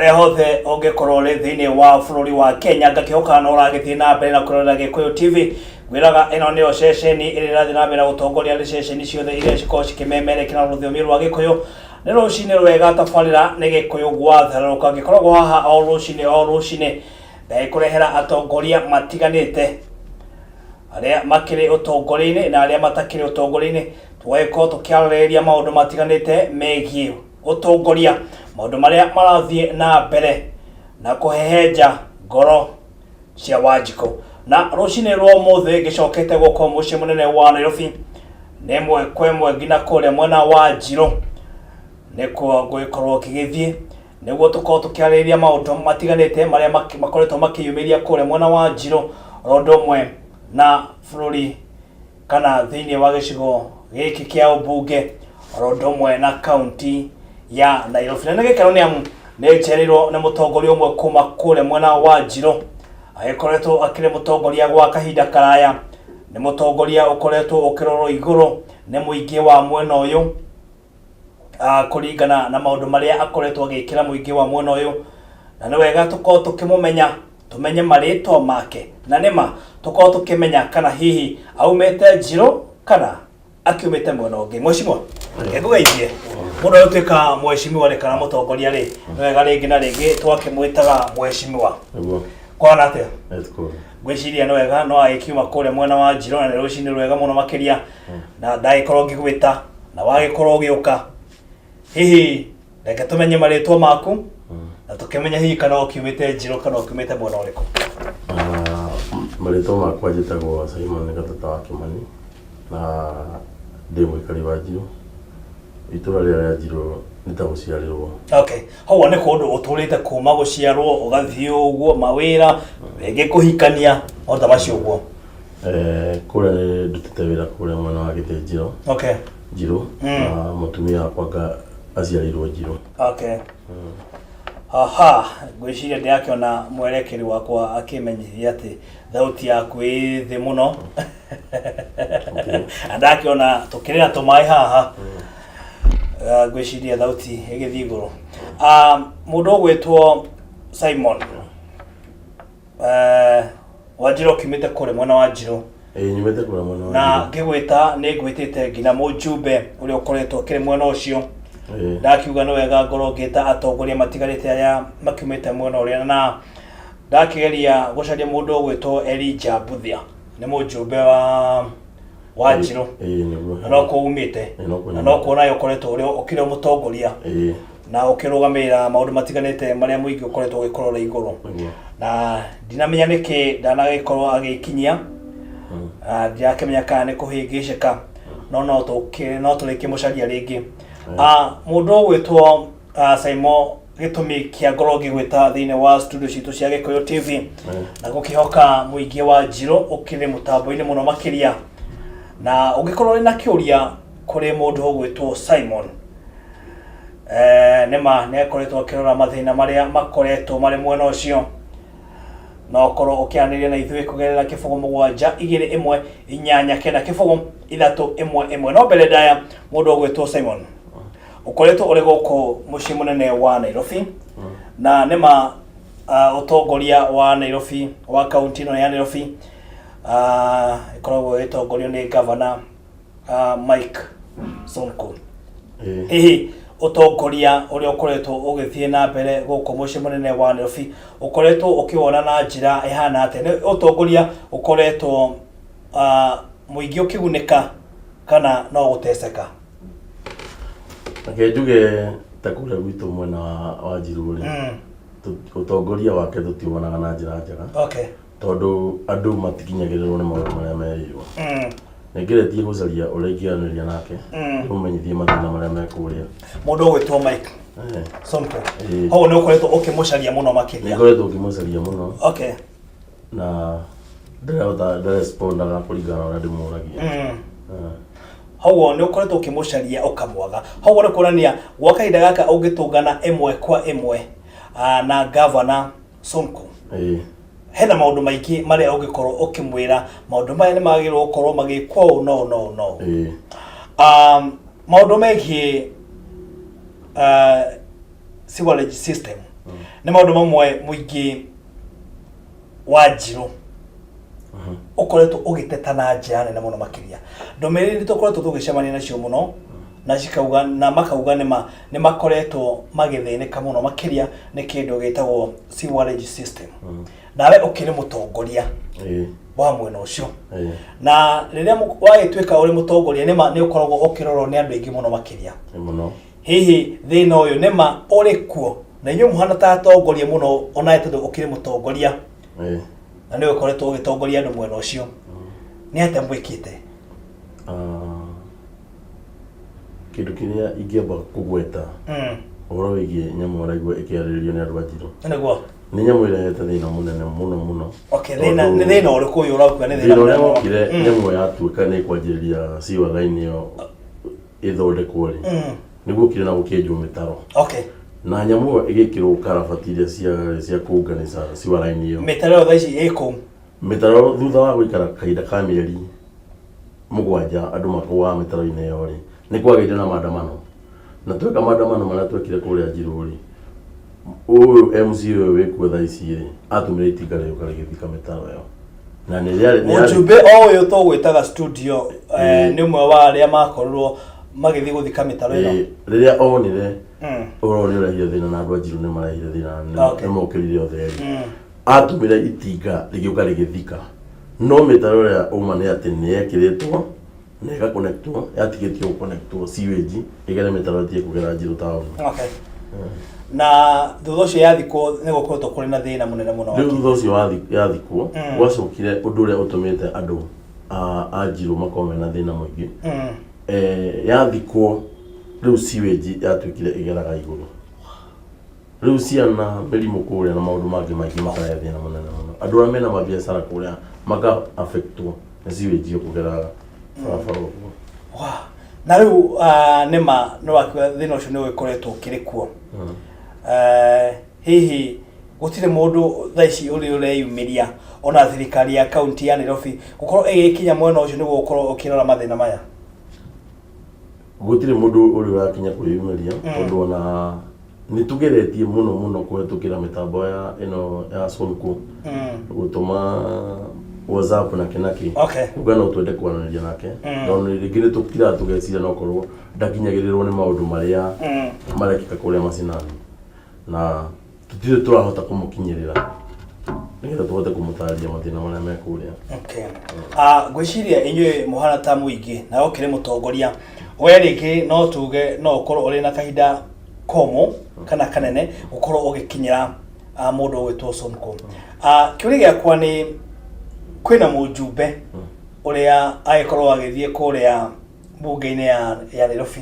Harĩa hothe ũngĩkorwo ũrĩ thĩinĩ wa bũrũri wa Kenya, ngakĩhoka no ũragĩthiĩ na mbere na kũrora Gĩkũyũ TV. Ngwĩraga ĩno nĩyo ceceni ĩrĩa ĩrathiĩ na mbere na gũtongoria nĩ ceceni ciothe iria cikoragwo cikĩmemerekera rũthiomi rwa Gĩkũyũ. Nĩ rũcinĩ rwega, tabarĩra nĩ Gĩkũyũ gwatharũrũka. Ngĩkoragwo haha o rũcinĩ o rũcinĩ ngagĩkũrehera atongoria matiganĩte arĩa makĩrĩ ũtongoria-inĩ na arĩa matakĩrĩ ũtongoria-inĩ, tũgagĩkorwo tũkĩarĩrĩria maũndũ matiganĩte megiĩ ũtongoria, maũndũ marĩa marathiĩ na mbere na kũhehenja ngoro cia Wanjikũ. Na rũcinĩ rwa ũmũthĩ ngĩcokete gũkũ mũciĩ mũnene wa Nairobi, nĩ ĩmwe kwa ĩmwe nginya kũrĩa mwena wa Njirũ nĩkuo ngũgĩkorwo ngĩgĩthiĩ nĩguo tũkorwo tũkĩarĩrĩria maũndũ matiganĩte marĩa makoretwo makĩyumĩria kũrĩa mwena wa Njirũ oro ũndũ ũmwe na bũrũri kana thĩinĩ wa gĩcigo gĩkĩ kĩa ũmbunge oro ũndũ ũmwe na kaunti ya Nairobi. Na nĩ gĩkeno nĩ amu nĩ njereirwo nĩ mũtongoria ũmwe kuma kũrĩa mwena wa Njirũ, agĩkoretwo akĩrĩ mũtongoria gwa kahinda karaya. Nĩ mũtongoria ũkoretwo ũkĩrorwo igũrũ nĩ mũingĩ wa mwena ũyũ kũringana na maũndũ marĩa akoretwo agĩkĩra mũingĩ wa mwena ũyũ, na nĩ wega tũkorwo tũkĩmũmenya, tũmenye marĩtwa make, na nĩma tũkorwo tũkĩmenya kana hihi aumĩte Njirũ kana akiumĩte mwena ũngĩ. Mheshimiwa, reke ngũgeithie. Mũndũ agĩtuĩka mheshimiwa rĩ kana mũtongoria rĩ, nĩ wega rĩngĩ na rĩngĩ twakĩmwĩtaga mheshimiwa. Nĩguo. Kwana atĩa? Let's go. Ngwĩciria nĩ wega no agĩkiuma kũrĩa mwena wa Njirũ na nĩ rũcinĩ rwega mũno makĩria, na ndagĩkorwo ngĩgwĩta na wagĩkorwo ũgĩũka. Hihi reke tũmenye marĩtwa maku na tũkĩmenye hihi kana ũkiumĩte Njirũ kana ũkiumĩte mwena ũrĩkũ. Ah, marĩtwa makwa njĩtagwo Simon Gatata wa Kĩmani na ndĩ mũikari wa Njirũ. Itũra rĩrĩa rĩa Njirũ nĩ ta gũciarĩrwo. Okay, hau nĩ kũndũ ũtũrĩte kuma gũciarwo ũgathiĩ ũguo mawĩra rĩngĩ kũhikania maũndũ ta macio ũguo. Eh, kũrĩa nĩ ndutĩte wĩra kũrĩa mwena wa Gĩthĩnjĩro. Njirũ na mũtumia wakwa nga aciarĩirwo Njirũ. Okay. Aha, ngwĩciria ndĩrakĩona mwerekeri wakwa akĩmenyithia atĩ thauti yaku ĩ thĩ mũno. Na ndakĩona tũkĩrĩra tũmaĩ haha. Ngwĩciria thauti ĩgĩthiĩ igũrũ. Ah, mũndũ ũgwĩtwo Simon Wanjirũ, ũkiumĩte kũrĩa mwena wa Njirũ? Ĩĩ, nyumĩte kũrĩa mwena wa Na ngĩgwĩta nĩ ngwĩtĩte nginya mũjumbe ũrĩa ũkoretwo akĩrĩ mwena ũcio. Ndakiuga nĩ wega ngorwo ngĩta atongoria matiganĩte arĩa makiumĩte mwena ũrĩa, na ndakĩgeria gũcaria mũndũ ũgwĩtwo Elijah Mbuthia, nĩ mũjumbe wa Njirũ. Ĩĩ, nĩguo. Na nokuo umĩte? Ĩĩ, nokuo. Na nokuo nawe ũkoretwo ũrĩ ũkĩrĩ mũtongoria na ũkĩrũgamĩrĩra maũndũ matiganĩte marĩa mũingĩ ũkoretwo ũgĩkorora igũrũ. Nĩguo. Na ndinamenya nĩkĩ ndanagĩkorwo agĩkinyia. Ah, ndirakĩmenya kana nĩ kũhĩngĩcĩka, no tũrĩkĩmũcaria rĩngĩ. Ah, mũndũ ũgwĩtwo Simon, gĩtũmi kĩa ngorwo ngĩgwĩta thĩinĩ wa studio citũ cia Gĩkũyũ TV na gũkĩhoka mũingĩ wa Njirũ ũkĩrĩ mũtambo-inĩ mũno makĩria, na ũngĩkorwo ũrĩ na kĩũria kũrĩ mũndũ ũgwĩtwo Simon, nĩma nĩ akoretwo akĩrora mathĩna marĩa makoretwo marĩ mwena ũcio, no ũkorwo ũkĩaranĩria na ithuĩ kũgerera 0721890311. No mbere ndaya, mũndũ ũgwĩtwo Simon, ũkoretwo ũrĩ gũkũ mũciĩ mũnene wa Nairobi, na nĩma ũtongoria wa Nairobi, wa kaunti ĩno ya Nairobi, ĩkoragwo ĩgĩtongorio nĩ gavana Mike Sonko. Hihi ũtongoria ũrĩa ũkoretwo ũgĩthiĩ na mbere gũkũ mũciĩ mũnene wa Nairobi ũkoretwo ũkĩwona na njĩra ĩhana atĩa? Nĩ ũtongoria ũkoretwo mũingĩ ũkĩgunĩka kana no gũteceka? Reke njuge ta kũrĩa gwitũ mwena wa Njirũ rĩ, ũtongoria wake tũtiwonaga na njĩra njega tondũ andũ matikinyagĩrĩrwo nĩ maũndũ marĩa merĩirwo. Nĩ ngeretie gũcaria ũrĩa ingĩaranĩria nake ndĩmũmenyithie mathĩna marĩa me kũrĩa. Mũndũ ũgwĩtwo Mike Sonko? Ĩĩ. Hau nĩ ũkoretwo ũkĩmũcaria mũno Nĩ makĩria? ngoretwo ngĩmũcaria mũno na ndarahota, ndarespondaga kũringana na ũrĩa ndĩmũragia. Hau nĩ ũkoretwo ũkĩmũcaria ũkamwaga. Hau nĩ kuonania gwa kahinda gaka ũngĩtũngana ĩmwe kwa ĩmwe na gavana Sonko, hena maũndũ maingĩ marĩa ũngĩkorwo ũkĩmwĩra maũndũ maya nĩ magĩrĩirwo gũkorwo magĩkwo ũũ no ũũ, no ũũ, no ũũ. Maũndũ megiĩ sewerage system. Nĩ maũndũ mamwe mũingĩ wa Njirũ ũkoretwo ũgĩteta na njĩra nene mũno makĩria. Ndũmĩrĩri nĩ tũkoretwo tũgĩcemania nacio mũno na cikauga na makauga nĩ ma nĩ makoretwo magĩthĩnĩka mũno makĩria nĩ kĩndũ gĩtagwo sewerage system. Nawe ũkĩrĩ mũtongoria wa mwena ũcio na rĩrĩa wagĩtuĩka ũrĩ mũtongoria nĩ ma nĩ ũkoragwo ũkĩrorwo nĩ andũ aingĩ mũno makĩria. Ĩĩ mũno. Hihi thĩna ũyũ nĩ ma ũrĩ kuo na inyuĩ mũhana ta atongoria mũno onawe tondũ ũkĩrĩ mũtongoria na nĩwe ũkoretwo ũgĩtongoria andũ mwena ũcio, nĩ atĩa mwĩkĩte? Ah, kĩndũ kĩrĩa ingĩamba kũgweta ũhoro wĩgiĩ nyamũ ũraigua ĩkĩarĩrĩrio nĩ andũ a Njirũ Nĩguo. Nĩ nyamũ ĩrehete thĩna mũnene mũno mũno. Okay, thĩna Tondũ nĩ thĩna ũrĩkũ ũyũ ũrakuga nĩ thĩna thĩna ũrĩa mũnene mũno? wokire nyamũ yatuĩka nĩ kwanjĩrĩria sewer line ĩyo ĩthondekwo rĩ, nĩguo okire na gũkĩenjwo mĩtaro na nyamũ ĩyo ĩgĩkĩrwo karabati iria cia kũunganisha sewer line ĩyo. Mĩtaro ĩyo thaa ici ĩ kũu? Mĩtaro thutha wa gũikara kahinda ka mĩeri 7 andũ makũaga mĩtaro-inĩ ĩyo rĩ, nĩ kwagĩire na maandamano. Na tweka maandamano marĩa twekire kũrĩa Njirũ rĩ, ũyũ MC ũyũ wĩkuo thaa ici rĩ, atũmire itinga rĩũka rĩgĩthika mĩtaro ĩyo. Na nĩ rĩarĩ nĩ yarĩ Mũjumbe o ũyũ tũgwĩtaga studio nĩ ũmwe wa arĩa makorirwo magĩthiĩ gũthika mĩtaro ĩno. Rĩrĩa onire ũhoro nĩ ũrehire thĩna na andũ a Njirũ nĩ marehire thĩna na nĩ mokĩrire othe rĩ, atũmire itinga rĩgĩũka rĩgĩthika. No mĩtaro ĩrĩa ũma nĩ atĩ nĩ yekĩrĩtwo na ĩgakonectwo, yatigĩtio gũkonectwo sewage ĩgere mĩtaro ĩtige kũgera Njirũ taũni. Okay. Na thutha ũcio yathikwo nĩ gũkoretwo kũrĩ na thĩna mũnene mũno. Rĩu thutha ũcio yathikwo, gwacokire ũndũ ũrĩa ũtũmĩte andũ a Njirũ makorwo mena thĩna mũingĩ. Yathikwo rĩu sewage yatuĩkire ĩgeraga igũrũ. Rĩu ciana mĩrimũ kũrĩa na maũndũ mangĩ maingĩ makarehe thĩna mũnene mũno. Andũ arĩa mena mabiacara kũrĩa maka affectwo nĩ sewage ĩyo kũgera barabara ũguo. Wow. Na rĩu nĩ ma nĩ wakiuga thĩna ũcio nĩ ũgĩkoretwo ũkĩrĩ kuo. Hihi gũtirĩ mũndũ thaa ici ũrĩ ũreyumĩria ona thirikari ya kaunti ya Nairobi gũkorwo ĩgĩkinya mwena ũcio nĩguo gũkorwo ũkĩrora mathĩna maya? Gũtirĩ mũndũ ũrĩ ũrakinya kwĩyumĩria tondũ ona nĩ tũgeretie mũno mũno kũhetũkĩra mĩtambo ya ĩno ya Sonko gũtũma WhatsApp na kĩ na kĩ kuga no twende kwaranĩria nake, no rĩngĩ nĩ tũkiraga tũgeciria no korwo ndakinyagĩrĩrwo nĩ maũndũ marĩa marekĩka kũrĩa macinani, na tũtirĩ tũrahota kũmũkinyĩrĩra nĩgetha tũhote kũmũtarĩria mathĩna marĩa me kũrĩa. Okay. Ngwĩciria inyuĩ mũhana ta mũingĩ na ũkĩrĩ mũtongoria, we rĩngĩ no tuge no ũkorwo ũrĩ na kahinda komũ kana kanene gũkorwo ũgĩkinyĩra mũndũ ũgwĩtwo Sonko. Kĩũria gĩakwa nĩ kwĩna mũjumbe ũrĩa agĩkorwo agĩthiĩ kũrĩa mbunge-inĩ ya Nairobi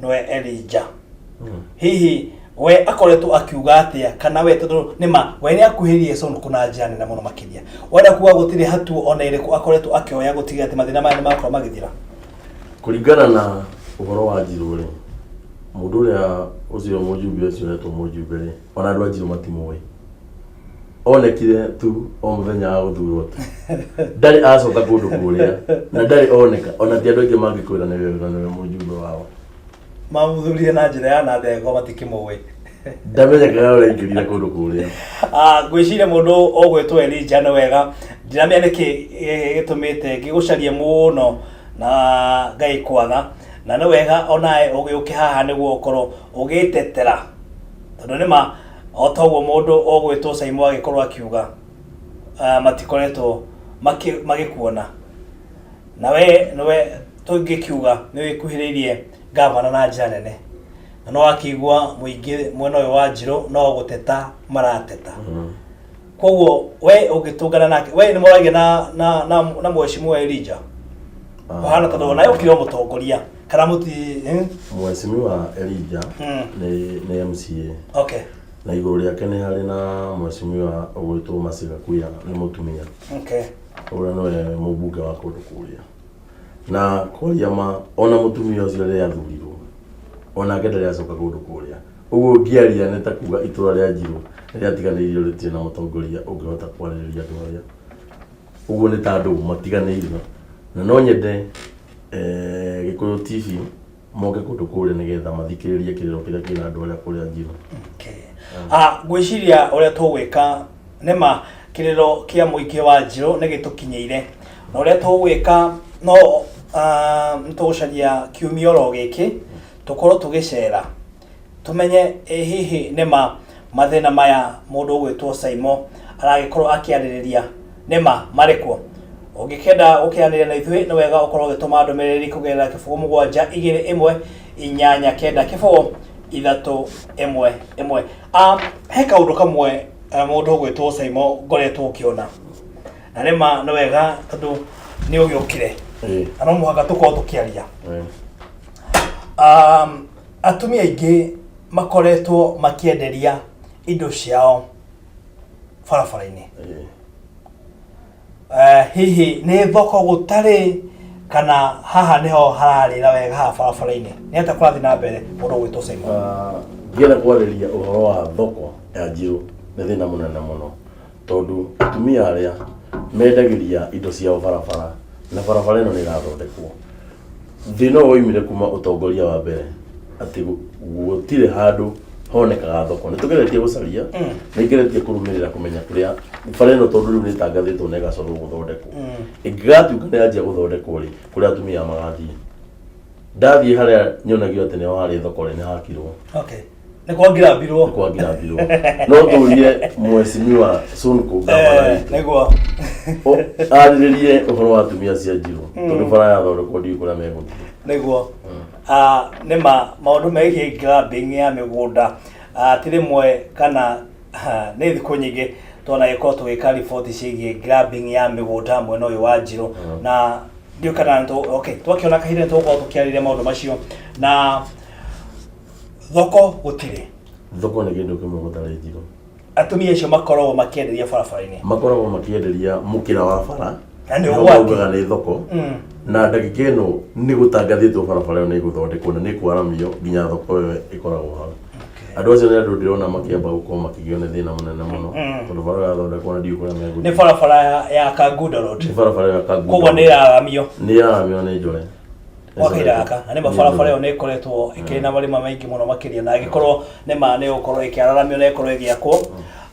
nĩwe Elijah. Hihi we akoretwo akiuga atĩa kana we tondũ nĩ ma we nĩ akuhĩrĩirie Sonko na njĩra nene mũno makĩria, wenda kuga gũtirĩ hatua ona ĩrĩkũ akoretwo akĩoya gũtigĩrĩra atĩ mathĩna maya nĩ makorwo magĩthira? Kũringana na ũhoro wa Njirũ rĩ, mũndũ ũrĩa ũcio mũjumbe ũcio ũretwo mũjumbe rĩ, ona andũ a Njirũ matimũĩ. Onekire tu o mũthenya wa gũthurwo tu. Ndarĩ acoka kũndũ kũrĩa na ndarĩ oneka, ona ti andũ aingĩ mangĩkwĩra nĩwe na nĩwe mũjumbe wao. Mamũthurire na njĩra ya na ndegwa matikĩmũĩ. Ndamenyekaga ũrĩa aingĩrire kũndũ kũrĩa. Ngwĩciria mũndũ ũgwĩtwo Elijah nĩ wega, ndiramenya nĩkĩ gĩtũmĩte ngĩgũcarie mũno na Ngai kwaga, na nĩ wega onawe ũgĩũke haha nĩguo ũkorwo ũgĩtetera, tondũ nĩ ma o ta ũguo mũndũ ũgwĩtwo Saimo agĩkorwo akiuga matikoretwo magĩkuona, na we nĩwe tũngĩkiuga nĩ wĩkuhĩrĩirie gavana na njĩra nene, na no akĩigua mũingĩ mwena ũyũ wa Njirũ no gũteta marateta. Koguo we ũngĩtũngana nake, we nĩ mũragia na mheshimiwa Elijah? Ũhana tondũ onawe ũkĩrĩ o mũtongoria kana mũti Mheshimiwa Elijah nĩ MCA. Na igũrũ rĩake nĩ harĩ na mheshimiwa ũgwĩtwo Masiga Kuya, nĩ mũtumia. Ũrĩa nĩwe mũmbunge wa kũndũ kũrĩa. Na kwaria ma, ona mũtumia ũcio rĩrĩa athurirwo, onake ndarĩ acoka kũndũ kũrĩa. Ũguo ngĩaria nĩ ta kuga itũra rĩa Njirũ nĩ rĩatiganĩirio rĩtirĩ na mũtongoria ũngĩhota kwarĩrĩria andũ arĩa. Ũguo nĩ ta andũ matiganĩirio. Na no nyende Gĩkũyũ TV moke kũndũ kũrĩa nĩgetha mathikĩrĩrie kĩrĩro kĩrĩa kĩna andũ arĩa kũrĩa Njirũ. Okay. Ah, ngwĩciria ũrĩa tũgwĩka nĩma kĩrĩro kĩa mũingĩ wa Njirũ nĩ gĩtũkinyĩire na ũrĩa tũgwĩka no ah, nĩ tũgũcaria kiumia oro gĩkĩ tũkorwo tũgĩcera tũmenye ĩ hihi nĩma mathĩna maya mũndũ ũgwĩtwo Saimo aragĩkorwo akĩarĩrĩria nĩma marĩ kuo. Ũngĩkenda gũkĩaranĩria na ithuĩ nĩ wega ũkorwo ũgĩtũma ndũmĩrĩri kũgerera 0 7 2 1 8 9 0 3 1 1. Ah, he kaũndũ kamwe mũndũ ũgwĩtwo Saimo ngoretwo ngĩona na nĩma nĩ wega tondũ nĩ ũgĩũkire na no mũhaka tũkorwo tũkĩaria. Atumia aingĩ makoretwo makĩenderia indo ciao barabara-inĩ. Hihi nĩ thoko gũtarĩ kana haha nĩho hararĩra wega haha barabara-inĩ? Nĩ atĩa kũrathiĩ na mbere mũndũ ũgwĩtwo Simon? Ngĩenda kwarĩria ũhoro wa thoko ya Njirũ nĩ thĩna mũnene mũno tondũ atumia arĩa mendagĩria indo ciao barabara na barabara ĩno nĩ ĩrathondekwo. Thĩna ũyũ woimire kuma ũtongoria wa mbere atĩ gũtirĩ handũ honekaga thoko. Nĩ tũgeretie gũcaria, nĩ ngeretie kũrũmĩrĩra kũmenya kũrĩa bara ĩno tondũ rĩu nĩ ĩtangathĩtwo na ĩgacorwo gũthondekwo. Ĩngĩgatuĩka nĩ yanjia gũthondekwo rĩ, kũrĩa atumia magathiĩ. Ndathiĩ harĩa nyonagio atĩ nĩho harĩ thoko rĩ, nĩ hakirwo. Okay. Nĩ kwangirambirwo. Nĩ kwangirambirwo. No tũrie Mheshimiwa Sonko gavana witũ. Nĩguo. Arĩrĩrie ũhoro wa atumia cia Njirũ tondũ bara yathondekwo ndiũĩ kũrĩa megũthiĩ. Nĩguo. Ah, nĩma maũndũ megiĩ grabbing ya mĩgũnda ah, ti rĩmwe kana ah, nĩ thikũ nyingĩ twanagĩkorwo tũgĩka riboti ciĩgiĩ grabbing ya mĩgũnda mwena ũyũ wa Njirũ na ndiũĩ kana okay, twakĩona kahinda nĩ tũgũkorwo tũkĩarĩria maũndũ macio na thoko gũtirĩ. Thoko nĩ kĩndũ kĩmwe gũtarĩ Njirũ. Atumia acio makoragwo makĩenderia barabara-inĩ. Makoragwo makĩenderia mũkĩra wa bara. Na nĩ Nĩho ũgwati. maugaga nĩ thoko. Na ndagĩka ĩno nĩ gũtangathĩtwo barabara ĩyo nĩ ĩgũthondekwo na nĩ ĩkwaramio nginya thoko ĩyo ĩkoragwo hau. Andũ acio nĩ andũ ndĩrona makĩamba gũkorwo makĩgio nĩ thĩna mũnene mũno tondũ bara yathondekwo na ndiũĩ kũrĩa megũthiĩ. Nĩ barabara ya Kangundo Road. Nĩ barabara ya Kangundo. Koguo nĩ ĩraramio. Nĩ ĩraramio nĩ njore. Gwa kahinda gaka na nĩma barabara ĩyo nĩ ĩkoretwo ĩkĩrĩ na marima maingĩ mũno makĩria na ĩngĩkorwo nĩma nĩ ĩgũkorwo ĩkĩararamio na ĩkorwo ĩgĩakwo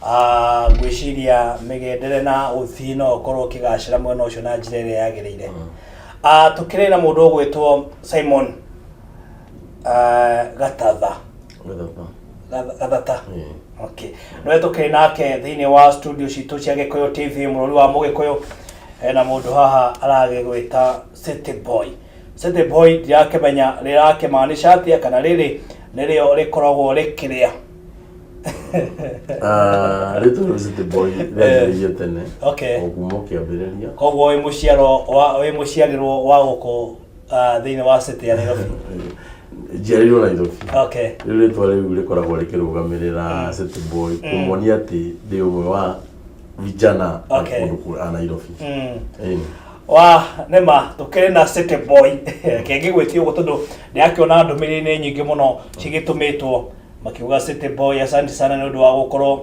ah, ngwĩciria mĩgendere na ũthii no ũkorwo ũkĩgacĩra mwena ũcio na njĩra ĩrĩa yagĩrĩire. Ah, tũkĩrĩ na mũndũ ũgwĩtwo Simon ah, Gatatha. Gathata. Gathata. Okay. Nĩwe tũkĩrĩ nake thĩinĩ wa studio citũ cia Gĩkũyũ TV mũrũri wa Mũgĩkũyũ hena mũndũ haha aragĩgwĩta City Boy. City Boy ndirakĩmenya rĩrakĩmaanisha atĩa kana rĩrĩ nĩrĩo rĩkoragwo rĩkĩrĩa. Ah, rĩtwa rĩu City Boy rĩanjĩrĩirie tene. Okay. O kuma kĩambĩrĩria. Koguo wĩ mũciaro wa wĩ mũciarĩrwo wa gũkũ ah, thĩinĩ wa city ya Nairobi. Njiarĩirwo Nairobi. Okay. Rĩu rĩtwa rĩu rĩkoragwo rĩkĩrũgamĩrĩra City Boy kũmonia atĩ ndĩ ũmwe wa vijana a kũndũ a Nairobi. Ĩni. Wa nĩma tũkĩrĩ na City Boy kĩngĩgwĩtia ũguo tondũ ndĩrakĩona ndũmĩrĩri nĩ nyingĩ mũno cigĩtũmĩtwo makiuga City Boy asante sana nĩ ũndũ wa gũkorwo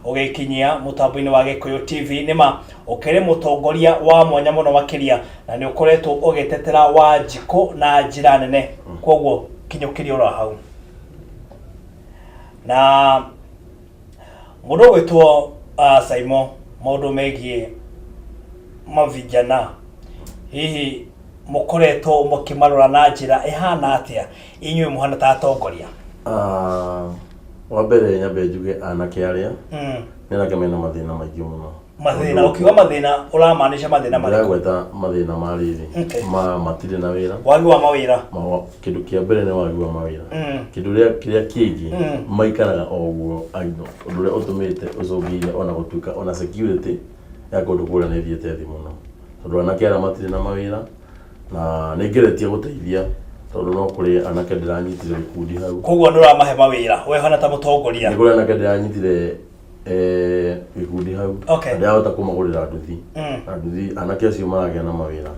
ũgĩkinyia mũtambo-inĩ wa Gĩkũyũ TV. Nĩma ũkĩrĩ mũtongoria wa mwanya mũno makĩria na nĩ ũkoretwo ũgĩtetera Wanjikũ na njĩra nene, koguo kinyũkĩria oro hau. Na mũndũ ũgwĩtwo Saimo, maũndũ megiĩ mavijana hihi mũkoretwo mũkĩmarora na njĩra ĩhana atĩa inyuĩ mũhana ta atongoria? Ah, wa mbere nyambe njuge anake arĩa nĩ anake mena mathĩna maingĩ mũno. Mathĩna, ũkiuga mathĩna ũramaanisha mathĩna marĩkũ? Ndĩragweta mathĩna ma rĩrĩ ma matirĩ na wĩra. Wagi wa mawĩra. Kĩndũ kĩa mbere nĩ wagi wa mawĩra. Kĩndũ kĩrĩa kĩngĩ maikaraga o ũguo idle, ũndũ ũrĩa ũtũmĩte ũcũngĩrĩire ona gũtuĩka ona security ya kũndũ kũrĩa nĩ ĩthiĩte thĩ mũno. Tondũ anake arĩa matirĩ na mawĩra na nĩ ngeretie gũteithia tondũ no kũrĩ anake ndĩranyitire gĩkundi hau. Koguo nĩ ũramahe mawĩra we hana ta mũtongoria? Nĩ kũrĩ anake ndĩranyitire gĩkundi hau. Na ndĩrahota kũmagũrĩra nduthi. Na nduthi anake acio maragĩa na mawĩra.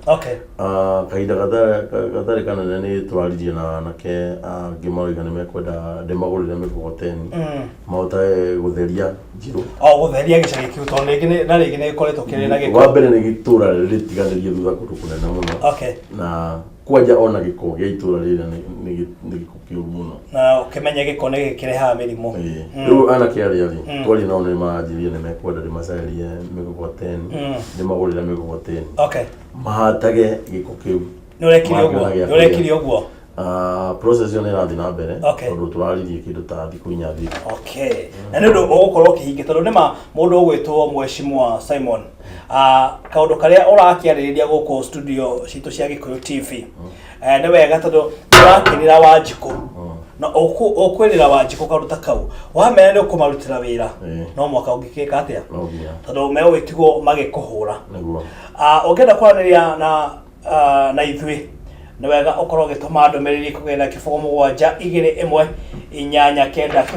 Ah, kahinda gatarĩ kanene nĩ tũraririe na anake angĩ maroiga nĩ mekwenda ndĩmagũrĩre mĩkokoteni mahote gũtheria Njirũ. O gũtheria gĩcagi kĩu tondũ rĩngĩ na rĩngĩ nĩ gĩkoretwo kĩrĩ na gĩko. Wa mbere nĩ gĩtũra rĩtiganĩrie thutha kũndũ kũnene mũno. Na Kwanja ona gĩko gĩa itũra rĩrĩa nĩ gĩko kĩũru mũno. Na ũkĩmenye gĩko nĩ gĩkĩrehaga mĩrimũ. Ĩĩ. Rĩu anake arĩa rĩ, twaria nao nĩ maranjĩrire nĩ mekwenda ndĩmacarĩrie mĩgogoteni, ndĩmagũrĩre mĩgogoteni. Mahatage gĩko kĩu. Nĩ ũrekire ũguo? Makĩona gĩa Nĩ ũrekire ũguo? Ah, process ĩyo nĩ ĩrathiĩ na mbere tondũ tũraririe kĩndũ ta thikũ 4 thiru. Okay. Na nĩ ũndũ ũgũkorwo ũkĩhingia tondũ nĩma mũndũ ũgwĩtwo Mheshimiwa Simon ah, kaũndũ karĩa ũrakĩarĩrĩria gũkũ studio citũ cia Gĩkũyũ TV eh, nĩ wega tondũ ũrakĩrĩra Wanjikũ na ũkwĩrĩra Wanjikũ kaũndũ ta kau wamera nĩ ũkũmarutĩra wĩra no mwaka ũngĩkĩka atĩa No nginya. Tondũ megũgĩtigwo magĩkũhũra. Nĩguo. Ah, ũngĩenda kwaranĩria na ah, na ithuĩ nĩ wega ũkorwo ũgĩtũma ndũmĩrĩri kũgerera 0 7 2 1 8 9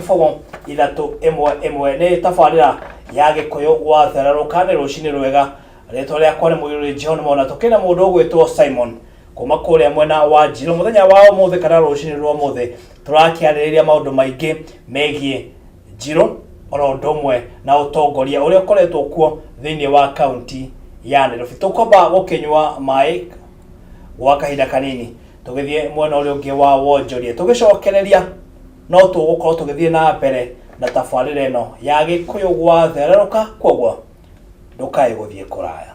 0 3 1 1. Nĩ tabarĩra ya Gĩkũyũ gwathererũka, nĩ rũcinĩ rwega. Rĩtwa rĩakwa nĩ Mũirũrĩ John Mona. Tũkĩna mũndũ ũgwĩtwo Simon kuma kũrĩa mwena wa Njirũ. Mũthenya wa ũmũthĩ kana rũcinĩ rwa ũmũthĩ tũrakĩarĩrĩria maũndũ maingĩ megiĩ Njirũ oro ũndũ ũmwe na ũtongoria ũrĩa ũkoretwo kuo thĩinĩ wa kaunti ya Nairobi. Tũkwamba gũkĩnyua maĩ gwa kahinda kanini tũgĩthiĩ mwena ũrĩa ũngĩ wa wonjoria, tũgĩcokereria no tũgũkorwo tũgĩthiĩ na mbere na tabarĩra ĩno ya Gĩkũyũ gwathererũka, kwoguo ndũkae gũthiĩ kũraya.